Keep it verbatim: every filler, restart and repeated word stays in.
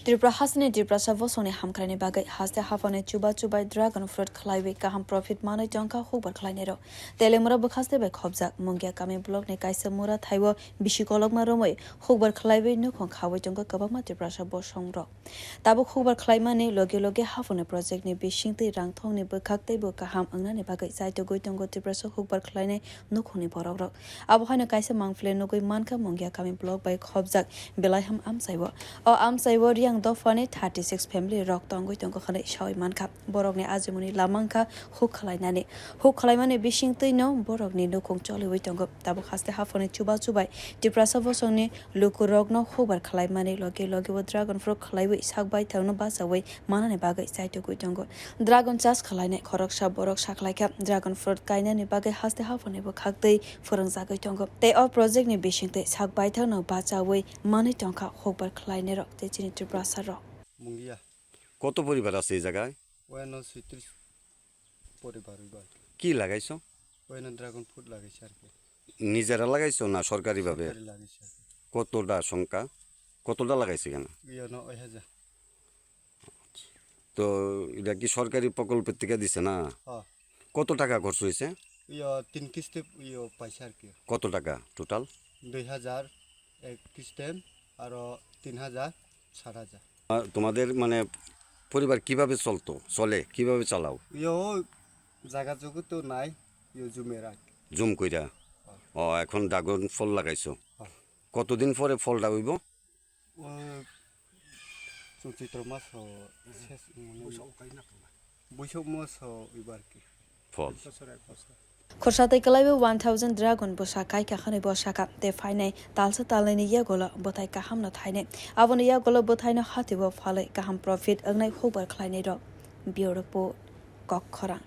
Tripura hasteni Tiprasa bosongni hamkraini bagwi haste haphangni chuba chubai dragon fruit khlaiwi kaham profit manwi tongkha hukbar khlainairok. Telemura bwkhaste bai khobjak Mungia kami blockni kaisa mura thaio bisi kolokma romwi hukbar khlaiwi nukhung khawi tongo kwbangma Tiprasa bosongrok. Tabuk hukbar khlaimani loge loge haphangni projectni bisingtwi rangthongni bwkhak teibo kaham wngnani bagwi chaitogwi tongo Tiprasa hukbar khlainai nukhungni borokrok. Abo haino kaisa mangpili nugwi mankha Mungia kami block bai khobjak belai ham amchaio. O amchaio Riang dophani thirty six family rok tongwi tongo hwnwi sawi mankha. Borokni ajimoni lama wngkha huk khlainani. Huk khlaimani bisingtwino borokni nukhung choliwi tongo. Tabuk haste haphangni chuba chubai Tiprasa bosongni lukurokno hukbar khlaimani loge loge o dragon fruit khlaiwi sak baithangno bachawi manani bagwi chaitugwi tongo. Dragon chas khlainai khoroksa borok sakhlaikha, dragon fruit kainani bagwi haste haphangni bwkhaktwi phwrwngjagwi tongo. Tei o projectni bisingtwi sak baithangno bachawi manwi tongkha hukbar khlainairok tei chini Tiprasarok. Mungia. কত পরিবার আছে এই জায়গায়? ওয়ানো ছয়ত্রিশ পরিবার হইব আর কি। কি লাগাইছো? ওয়ানো ড্রাগন ফ্রুট লাগাইছে আর কি। নিজেরা লাগাইছো না সরকারিভাবে? সরকারি লাগাইছে আর কি। কতটা সংখ্যা? কতটা লাগাইছে এখানে? ওয়ানো ওই হাজার। তো এটা কি সরকারি প্রকল্পের থেকে দিছে না? হ্যাঁ। কত টাকা খরচ হয়েছে? ইয়ো, তিন কিস্তি ইয়ো পাইছে আর কি। কত টাকা টোটাল? দুই হাজার এক কিস্তি, আরো তিন হাজার, সাত হাজার। আর তোমাদের মানে পরিবার কিভাবে চলতো, চলে, কিভাবে চালাও? ইয়ো, জায়গা জগা তো নাই, ইয়ো জুমের আর কি। জুম কইরা? হ্যাঁ। ও, এখন ড্রাগন ফল লাগাইছো। হ্যাঁ। কতদিন পরে ফলটা হইব? ও, চৈত্র মাস শেষ, মানে, বৈশাখ মাস হইব আর কি। ফল। বছর এক বছর। Khorsa tei kwlaiwi one thousand dragon bwsa kaikha hwnwi bo sakha, tei phainai talsa talnwini yagulo bwthai kahamno thainai. Aboni yagulo bwthaino hatibo phalwi kaham profit wngnai hukbar khlainairok. Bureau Report, Kokkhorang.